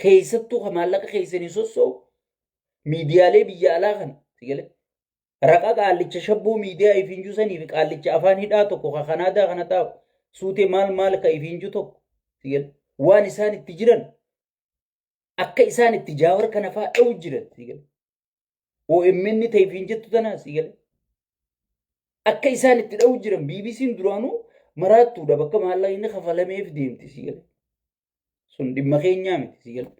Keessattuu ka maallaqa keessanii sossoo'u miidiyaalee biyya alaa kana si galee raqa qaallicha shabboo miidiyaa ifiinjuu sanii fi qaallicha afaan hidhaa tokko ka Kanaadaa kana taa'u suutee maal maal ka ifiinjuu tokko si galee waan isaan itti jiran akka isaan itti jaawar kana fa'aa dha'u jiran si galee OMN ta'e ifiin jettu tanaa si galee akka isaan itti dha'u jiran BBC'n duraanuu maraattuudha bakka maallaqni kafalameef deemti si galee. Sun dhimma keenyaa miti si galee.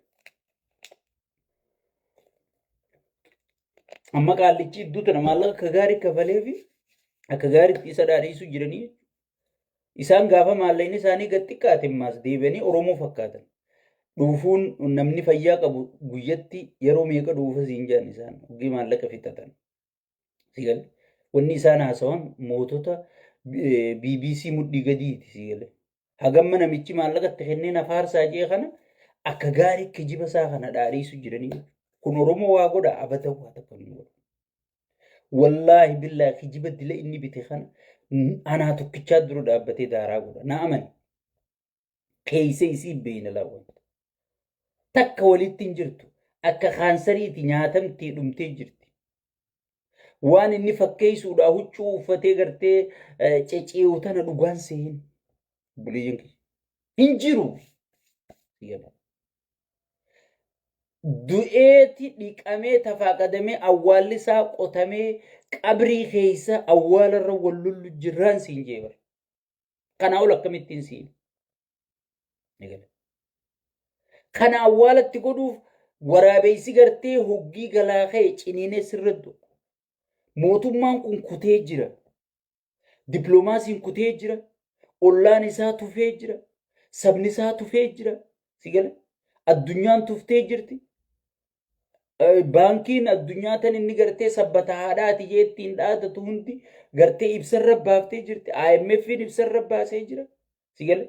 Amma qaallichi iddoo tana maallaqa akka gaarii kafalee fi akka gaariitti isa dhaadhiisuu jiranii isaan gaafa maallaqni isaanii gad xiqqaate maas deebi'anii Oromoo fakkaatan. Dhuufuun namni fayyaa qabu guyyatti yeroo meeqa dhuufa siin jedhan isaan hoggii maallaqa fixatan. Si gale? Wanni isaan haasawan mootota BBC mudhii gadiiti si gale. Hagamma namichi maallaqa itti kennee na faarsaa jee kana akka gaarii kijiba isaa kana dhaadhiisu jiranii. Kun Oromoo waa godha abada waa takka hin godhu. Wallaahi billaahi kijiba dila inni bite kana anaa tokkichaa dura dhaabbatee daaraa godha. Na amani. Keessa isii beeyna laawwanta. Takka walitti hin jirtu. Akka kaansariiti nyaatamtee dhumtee jirti. Waan inni fakkeessuudhaa huccuu uffatee gartee cecee'u tana dhugaan seehin. Obboleeyyan kiyya. Hin jiru. Du'eeti dhiqamee tafaaqadamee awwaalli isaa qotamee qabrii keessa awwaalarra wal lollu jirraan siin jee bara. Kanaa ol akkamittiin siin. Kana awwaalatti godhuuf waraabessi gartee hoggii galaa ka'e ciniinee sirra du'a. Mootummaan kun kutee jira. Dippiloomaasiin kutee jira. Ollaan isaa tufee jira. Sabni isaa tufee jira. Si gala? Addunyaan tuftee jirti. Baankiin addunyaa tan inni gartee sabbata haadhaati jee ittiin dhaadatu hundi gartee ibsarra baaftee jirti. IMF'n ibsarra baasee jira. Si gala?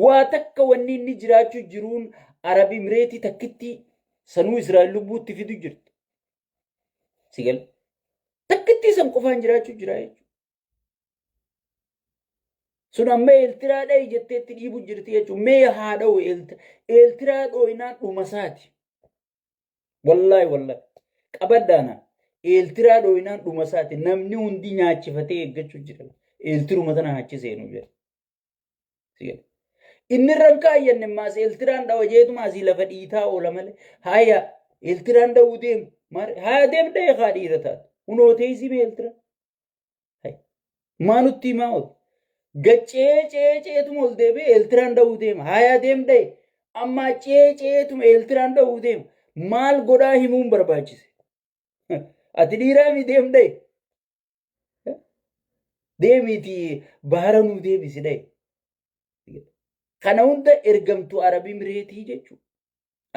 Waa takka wanni inni jiraachuu jiruun Arab Imireetii takkittii sanuu Israa'el lubbuutti fidu jirti. Si gala? Takkittii san qofaan jiraachuu jira jechuudha. Sun amma Eeltiraa dha'i jetteetti dhiibu jirti jechuudha. Mee haa dha'u Eeltiraa dhooynaan dhuma isaati. Wallaahi wallaahi. Qabadhaana. Eeltiraa dhooynaan dhuma isaati. Namni hundi nyaachifatee eeggachuu jira. Eeltiruma tana achi seenu jira. Inni irra hin kaayyanne maas Eeltiraan dhawa jeetuma asii lafa dhiitaa oola malee. Haaya Eeltiraan dha'uu deemu. Haa deem dha'ee haa dhiira taatu. Hunoo teessii mee Eeltiraa. Maa nutti himaa oolu? Gaccee cee ceetuma ol deebi'ee Eeltiraan dha'uu deema. Hayaa deem dha'e. Ammaa cee ceetuma Eeltiraan dha'uu deema. Maal godhaa himuun barbaachise? Ati dhiiraa mi deem dha'e? Deemiitii bahara nuu deebisi dha'e. Kana hunda ergamtuu Arabii Mireetii jechuudha.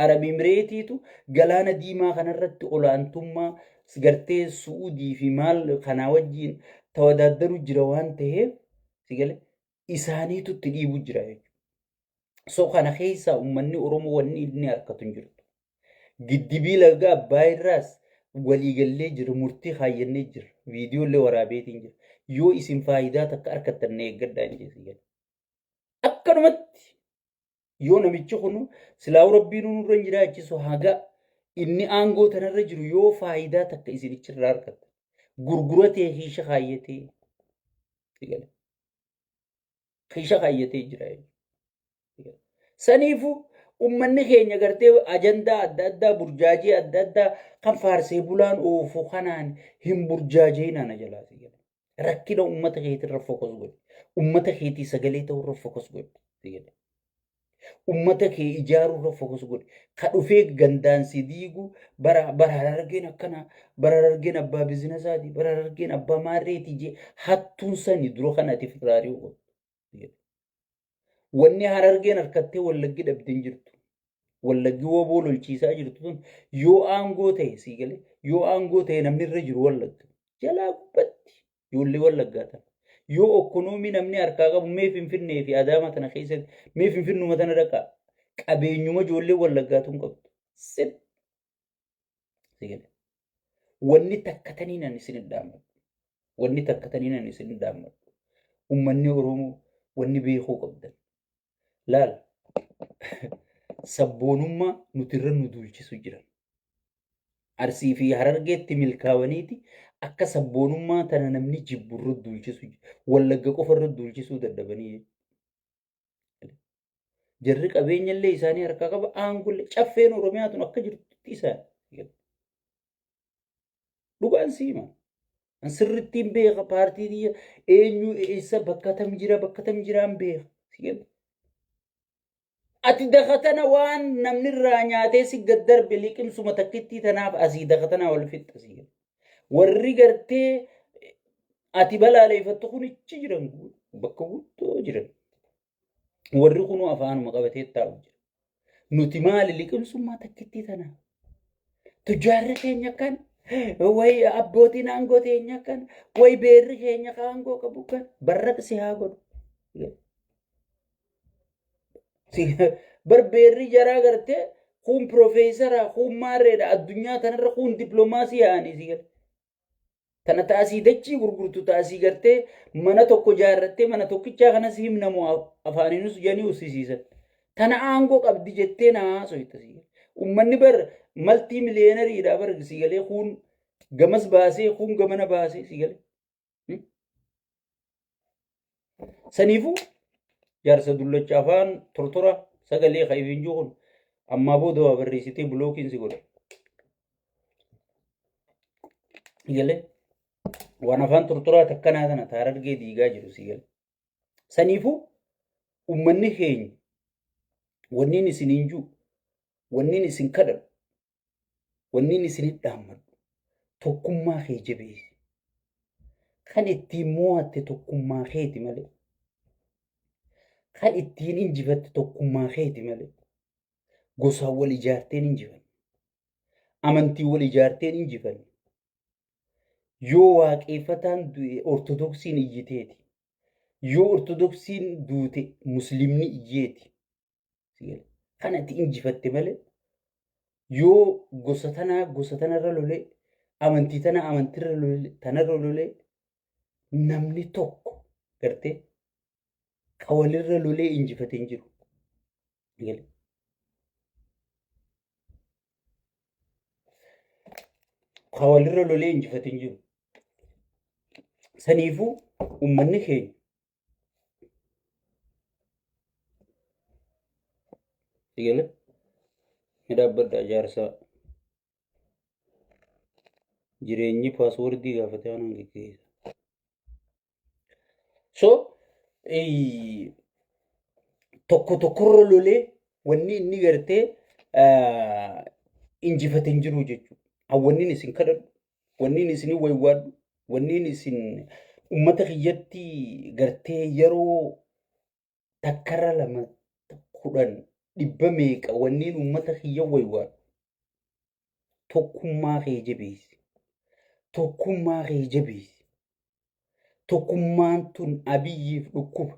Arab Imireetiitu galaana diimaa kanarratti olaantummaa gartee Su'udii fi maal kanaa wajjin tawadaaddaru jira waan ta'eef si gale isaaniitu itti dhiibu jira jechuudha. So kana keessaa uummanni Oromoo wanni inni harkatu hin jirtu. Giddibii laga Abbaay irraas waliigallee jira murtii kaayyannee jira viidiyoo illee waraabeetiin jira. Yoo isin faayidaa takka harkattan na eeggadhaa hin jedhe. Akkanumatti Yoo namichi kun silaa'uu rabbiin nurra hin jiraachisu haga inni aangoo tanarra jiru yoo faayidaa takka isinichirraa argatta. Gurguratee kiisha kaayyatee kiisha kaayyatee jira. Saniifuu ummanni keenya gartee ajandaa adda addaa burjaajii adda addaa kan faarsee bulaan oofu kanaan hin burjaajeenaa na jalaa si jedha. Rakkina uummata keetirra focus godhi. Uummata keetii sagalee ta'urra focus godhi. Si jedha. Uummata kee ijaarurra focus godhi. Ka dhufee gandaan si diigu bara bara harargeen akkana bara harargeen abbaa biizinasaati bara harargeen abbaa maarreeti jee hattuun sani dura kan ati firraa ari'uu qabdu. Si jedha. Wanni harargeen harkattee wallaggi dhabde hin jirtu. Wallaggi woboo lolchiisaa jirtu tun yoo aangoo ta'e sii galee yoo aangoo ta'e namni irra jiru wallagga. Jalaa gubbatti ijoollee wallaggaa tana. Yoo okkonoomii namni harkaa qabu mee Finfinnee fi Adaamaa tana keessatti mee Finfinnuma tana dhaqaa. Qabeenyuma ijoollee wallaggaa tun qabdu. Sit. Sii galee. Wanni takka taniin ani isin hin dhaammadhu. Wanni takka taniin ani isin hin dhaammadhu. Uummanni Oromoo wanni beekuu qabdan. Laal. Sabboonummaa nuti irra nu duulchisu jiran. Arsii fi Harargeetti milkaawaniiti akka sabboonummaa tana namni jibbu irra duulchisu, Wallagga qofa irra duulchisuu dadhabanii jechuudha. Jarri qabeenya illee isaanii harkaa qaba, aangollee caffeen Oromiyaa tun akka jirtutti isaan. Dhugaan sii hima. An sirrittiin beeka paartii tiyya eenyu eessa bakka tam jira bakka tam jiraan beeka. Si gala. Ati dakatana waan namni irraa nyaatee si gad darbe liqimsuma takkittii tanaaf asii dakatana wal fixxa si gala. Warri gartee ati balaaleeffattu kun ichi jiran bakka guddoo jiran. Warri kunuu afaanuma qabatee taa'u jira. Nuti maali liqimsummaa takkittii tana? Tujjaarri keenya kan, wayi abbootiin aangoo teenya kan, wayi beerri keenya kan aangoo qabu kan barraq si haa godhu. Bar beerri jaraa gartee kun piroofeesara, kun maarreedha, addunyaa tanarra kun dippiloomaasii yaa'anii si gala. Tana taasii dachii gurgurtu taasii gartee mana tokko jaarrattee mana tokkichaa kanas himnamu afaaninus jedhanii ussisiisan. Tana aangoo qabdi jettee na haasoyta si. Uummanni bar maltii miliyeenariidha bar si galee kuun gamas baasee kuun gamana baasee si galee. Saniifuu jaarsa dullacha afaan tortora sagalee ka ifiin jiru kun ammaa booda waa barreessitee bulookiin si godha. Galee waan afaan tortoraa takkanaa kana taarargee diigaa jiru si gale. Saniifuu uummanni keenya wanniin isiniin jiru wanniin isin kadhadhu Wanniin isinit dhaammadhu tokkummaa kee jabeessi. Kan ittiin moo'atte tokkummaa keeti malee. Kan ittiin injifatte tokkummaa keeti malee. Gosaan wal ijaarteen injifanne. Amantiin wal ijaarteen injifanne. Yoo waaqeeffataan du'e Ortodoksiin iyyiteeti. Yoo Ortodoksiin duute Musliimni iyyeeti. Kan ati injifatte malee yoo gosa tanaa gosa tanarra lolee amantii tanaa amantirra lolee tanarra lolee namni tokko gartee ka walirra lolee injifate hin jiru. Ka walirra lolee injifate hin jiru. Saniifuu uummanni keenya Sigale ni dhaabbadha ijaarsaa. Jireenyi paaswordii gaafate waan geggeessa. So tokko tokkorra lolee wanni inni gartee injifate hin jiru jechuudha. Wanni isin kadhadhu, wanni isin waywaadhu, wanniin isin ummata kiyyatti gartee yeroo takkarra lama kudhan dhibba meeqa wanniin ummata kiyya waywaadhu tokkummaa kee jabeessi. Tokkummaa kee jabeessi. Tokkummaan tun Abiyyiif dhukkuba.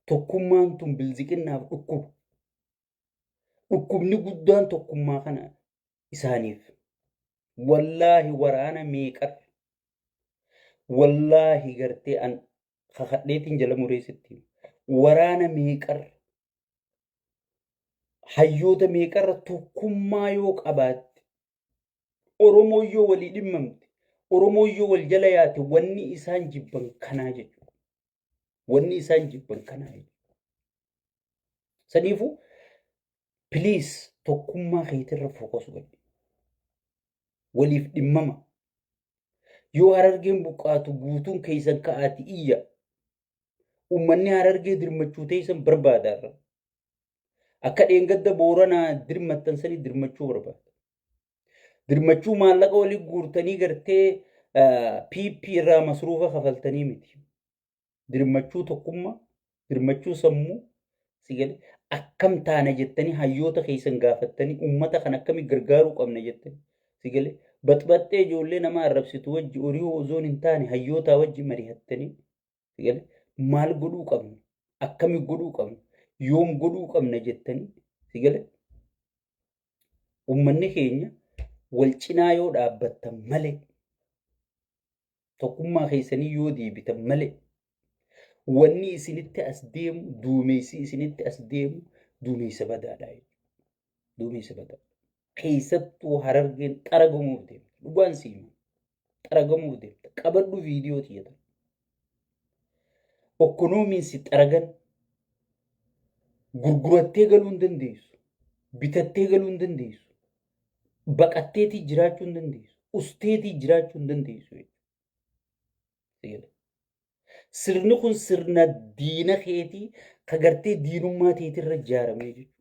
Tokkummaan tun bilziqinnaaf dhukkuba. Dhukkubni guddaan tokkummaa kana isaaniif. Wallaahi waraana meeqarra. Wallaahi gartee an kakadheetiin jala muree sitti hima. Waraana meeqarra. Hayyoota meeqarra tokkummaa yoo qabaatte Oromoo yoo walii dhimmamte Oromoo yoo wal jala yaate wanni isaan jibban kanaa jechuudha. Wanni isaan jibban kanaa jechuudha. Saniifuu please tokkummaa keetirra focus godhi. Waliif dhimmama. Yoo Harargeen buqqaatu guutuun keessan ka'aati iyya. Uummanni Harargee dirmachuu teessan barbaada irra. Akka dheengadda Booranaa dirmattan sanii dirmachuu barbaada. Dirmachuu maallaqa walii guurtanii gartee PP irraa masruufa kafaltanii miti. Dirmachuu tokkummaa, dirmachuu sammuu, si gale akkam taana jettanii hayyoota keessan gaafattanii uummata kan akkamii gargaaruu qabna jettanii si gale baxbaxxee ijoollee nama arrabsitu wajji horii ozoon hin taane hayyootaa wajji mari'attanii si gale maal godhuu qabna akkami godhuu qabna yoom godhuu qabna jettanii si gale uummanni keenya wal cinaa yoo dhaabbattan malee tokkummaa keessanii yoo deebitan malee wanni isinitti as deemu duumessi isinitti as deemu Duumessa badaadha jechuudha. Duumessa badaadha. Keessattuu Harargeen xaragamuuf deemta. Dhugaan si hima. Xaragamuuf deemta. Qabadhu viidiyoo tiyyata. Okkonoomiin si xaragan gurgurattee galuu hin dandeessu. Bitattee galuu hin dandeessu. Baqatteetii jiraachuu hin dandeessu. Usteetii jiraachuu hin dandeessu jechuudha. Sirni kun sirna diina keetii ka gartee diinummaa teetirra ijaaramee jechuudha.